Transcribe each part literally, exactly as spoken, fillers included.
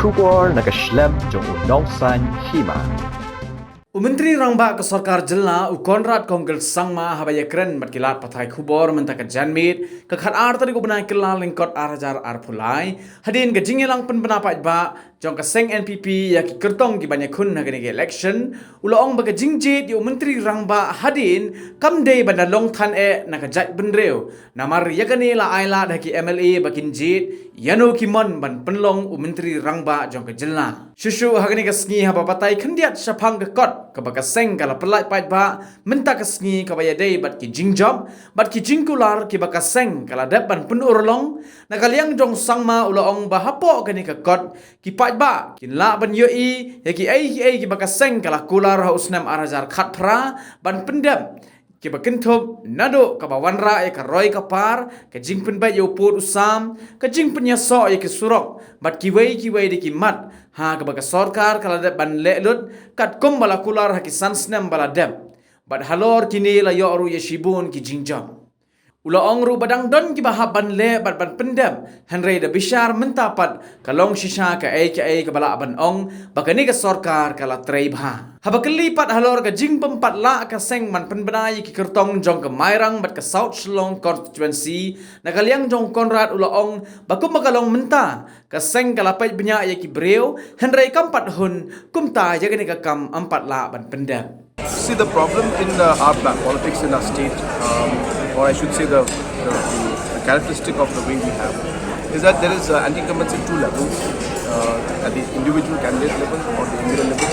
Khubor na ka shlem jong u Nongsaiñ Hima. U Myntri Rangbah ka Sorkar Jylla u Conrad Kongkal Sangma haba ïakren bad ki lad pathai khubor mynta ka janmiet ka khatar tarik u bnai Kyllalyngkot ar hajar arphew lai, hadien ka jingïalang pynbna paidbah jong ka seng N P P ïa ki kyrtong ki ban ïakhun ha kane ka election, u la ong ba ka jingjied ïa u Myntri Rangbah hadien kam dei ban da long than eh na ka jaitbynriew. Namar ïa kane la ailad ha ki M L A ba kin jied ïano ki mon ban pynlong u Myntri Rangbah jong ka jylla. Shuh shuh ha kane ka sngi haba batai khyndiat shaphang ka kot kaba ka seng ka la pyllait paidbah mynta ka sngi kaba ïadei bad ki jingjop bad ki jingkular kiba ka seng ka la dep ban pynurlong. Na ka liang jong Sangma u la ong ba hapoh kane ka kot ki paidbah kin lah ban ïohi ïa kiei kiei kiba ka seng ka la kular ha u snem ar hajar khatphra ban pyndep kiba kynthup naduh kaba wanrah ïa ka roi ka par, ka jingpynbeit ïa u pud u sam, ka jingpynïasoh ïa ki surok bad kiwei kiwei de ki mat ha kaba ka sorkar ka la dep ban leh lut katkum ba la kular ha ki san snem ba la dep. Bad halor kine la ïoh ruh ïa shibun ki jingjop. U la ong ruh ba dang don kiba hap ban leh bad ban pyndep, hynrei da bishar mynta pat ka long shisha kaei kaei kaba lah ban ong ba kane ka sorkar ka la trei bha. Haba kylli pat halor ka jingpympat lah ka seng ban pynbna ïa ki kyrtong jong ka Mairang bad ka South Shillong constituency, na ka liang jong Conrad u la ong ba kumba ka long mynta ka seng ka la peit bniah ïa ki briew, hynrei kam pat hun kumta ïa kane ka kam ym pat lah ban pyndep. See, the problem in uh, our pa- politics in our state, um, or I should say the, the, the characteristic of the way we have, is that there is uh, anti-incumbents at two levels, uh, at the individual candidate level or the M L A level,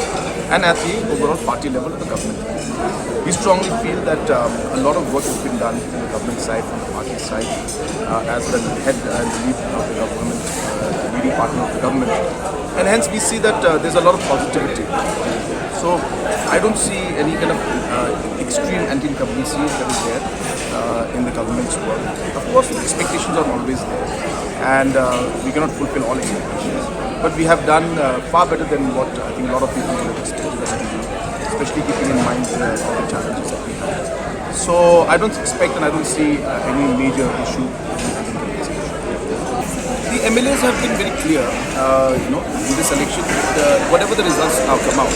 and at the overall party level of the government. We strongly feel that um, a lot of work has been done in the government side, from the party side, uh, as the head and lead of the government, uh, leading partner of the government. And hence we see that uh, there's a lot of positivity. So I don't see any kind of uh, extreme anti-incumbency that is there uh, in the government's work. Of course, expectations are always there, and uh, we cannot fulfill all expectations. But we have done uh, far better than what I think a lot of people would have expected us to do, especially keeping in mind uh, the challenges that we have. So I don't expect and I don't see uh, any major issue. The M L As have been very clear, uh, you know, in this election, that, uh, whatever the results now come out,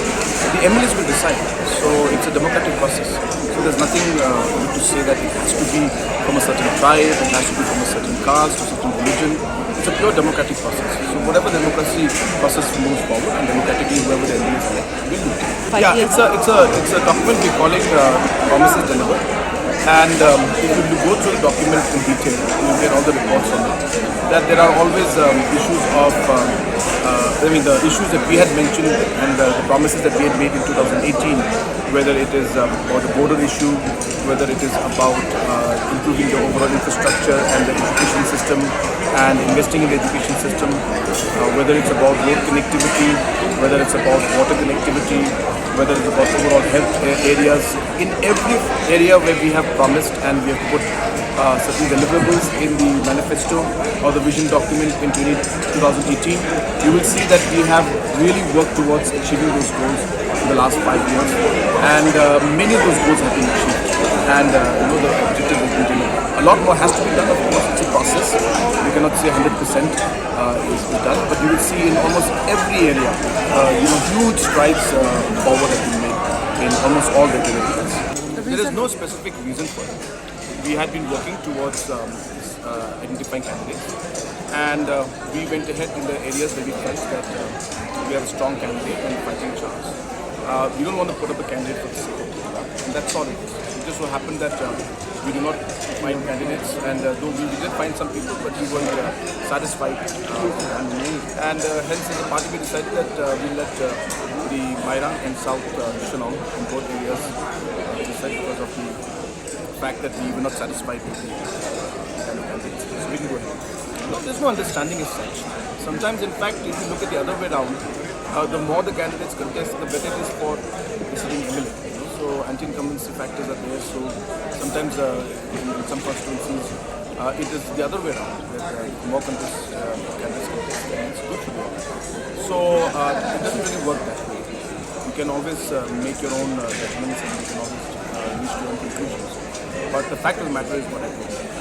the M L As will decide. So it's a democratic process. So there's nothing uh, to say that it has to be from a certain tribe, it has to be from a certain caste, or certain religion. It's a pure democratic process. So whatever the democracy process moves forward, and democratically whoever the M L As elect will do. Yeah, it's a it's a it's a document we call it uh, Promises Delivered. And um, if you go through the document in detail, you get all the reports on it. That there are always um, issues of, um, uh, I mean, the issues that we had mentioned and the, the promises that we had made in two thousand eighteen, whether it is um, about the border issue, whether it is about uh, improving the overall infrastructure and the education system and investing in the education system, uh, whether it's about road connectivity, whether it's about water connectivity, whether it's about overall health a- areas. In every area where we have promised and we have put uh, certain deliverables in the manifesto or the vision document in twenty, twenty eighteen, you will see that we have really worked towards achieving those goals in the last five years, and uh, many of those goals have been achieved, and uh, you know, the objective has been delivered. A lot more has to be done, of course. It's a process. We cannot say one hundred percent uh, is, is done, but you will see in almost every area, uh, you know, huge strides uh, forward have been made in almost all the areas. There is no specific reason for it. We had been working towards um, this, uh, identifying candidates, and uh, we went ahead in the areas where we felt that uh, we have a strong candidate and fighting chance. Uh, we don't want to put up a candidate for the sake of putting up, and that's all it is. It just so happened that um, we do not find candidates, and uh, though we did find some people, but we weren't uh, satisfied uh, with them. And uh, hence, as a party, we decided that uh, we'll let uh, the Mairang and South uh, Shillong in both areas uh, decide because of the fact that we were not satisfied with the kind of candidates. So we can go ahead. No, there's no understanding as such. Sometimes, in fact, if you look at the other way around, uh, the more the candidates contest, the better it is for the sitting M L A. You know? So anti-incumbency factors are there. So sometimes uh, in, in some constituencies, uh, it is the other way around. That uh, more contest, uh, candidates contest, and it's good for the So uh, it doesn't really work that way. You can always uh, make your own uh, judgments and you can always uh, reach your own conclusions. But the fact of the matter is what I told you.